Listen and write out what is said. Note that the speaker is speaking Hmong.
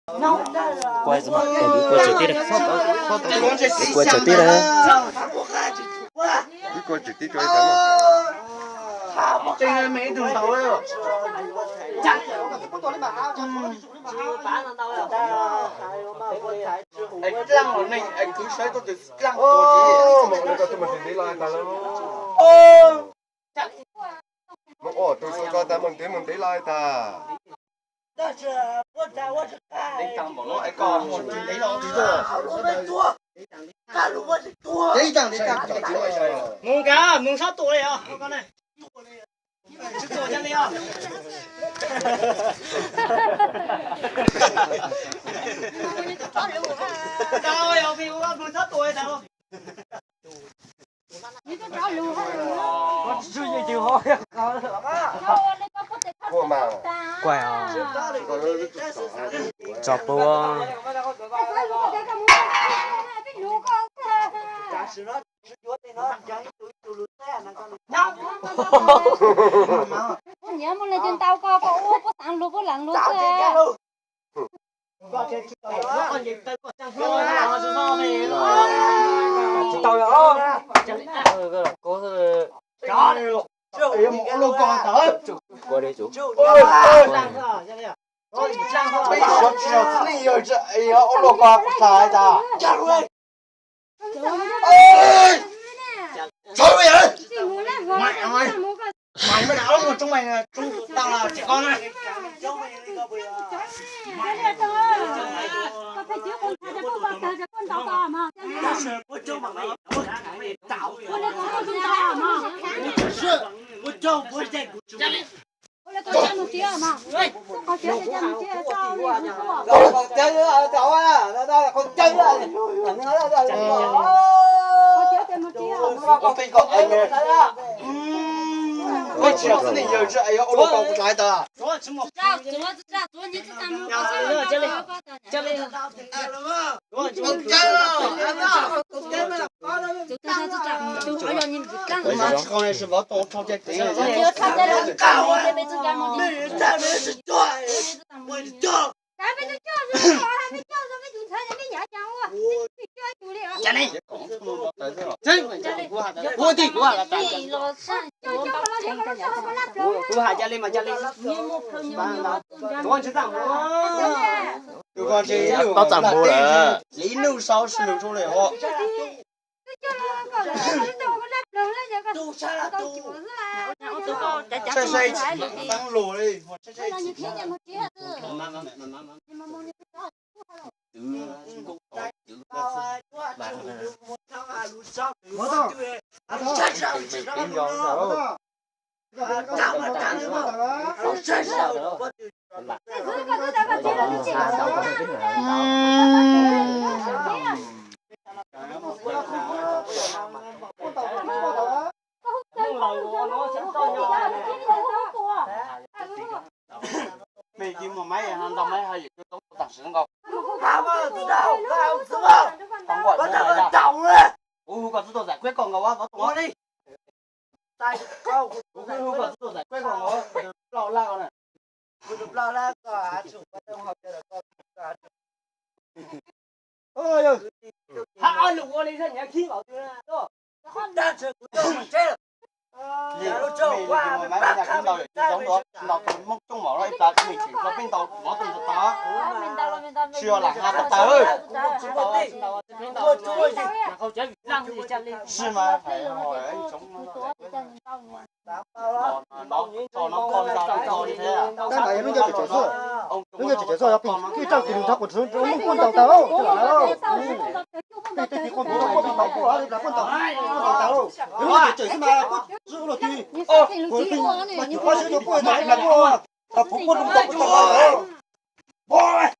Kuv, kuv tsawg tib, kuv tsawg tib na. Kuv tsawg tib rau. Mus ua tus xu ko tas mus ntev mus ntev los tas. Mus nkag, mus sab tua li os. Tsis tua ca li os. Tau yog mus sab tua li tas. Tso pub. Nyiam mus li ces ntau ko, koj ua puab xaav lug puab laam lug xwb. Peb suav tsis yog txiv neej yawg, yog ua luaj ko kuv txhais tas. Tshawb yawg, tau tsis ko na. Peb tsis yog txiv neej yawg, ua luaj ko kuv txhais tas. Kuv has ca li mas ca li. Tsis txaj muag lawm. Ib nub sau sib lug rau li os. Saib saib tsis tau lus li. Mej cia muag maib no ntaus maib hais yam cuab toob tam sim nkaus. Kuv hu koj txhob tuaj zais kueb koj nkaus, kuv hu koj txhob tuaj zais kueb koj nkaus, plaub lab ko na. Hab ob lus ua li xwb nyiav khib npaum twg na. Ntaus tus Hmoob coob mos los ib plag mej tseem rau peb ntaus mov tug ntawd tag. Tsis yog lam has tag tag. Tsis mas hais ho tsoom no koj ntaus tau li thiab. Tab mas yog lub ncauj tseem tseem xwb, lub ncauj tseem tseem xwb, yog pig ib tsoom tis nrho kuv tsis muaj kuj ntaus tag. Pig tej tis qoj ntuv kuj pig ntaus kuj ntaus kuj ntaus tag. Yog lub ncauj tseem tseem xwb mas kuj tsis ua luaj twg. Kuv pig mas tsis qab siab rau kuj ntaus kuj ntaus kuj, tas puv kuj ntaus kuj ntaus tag.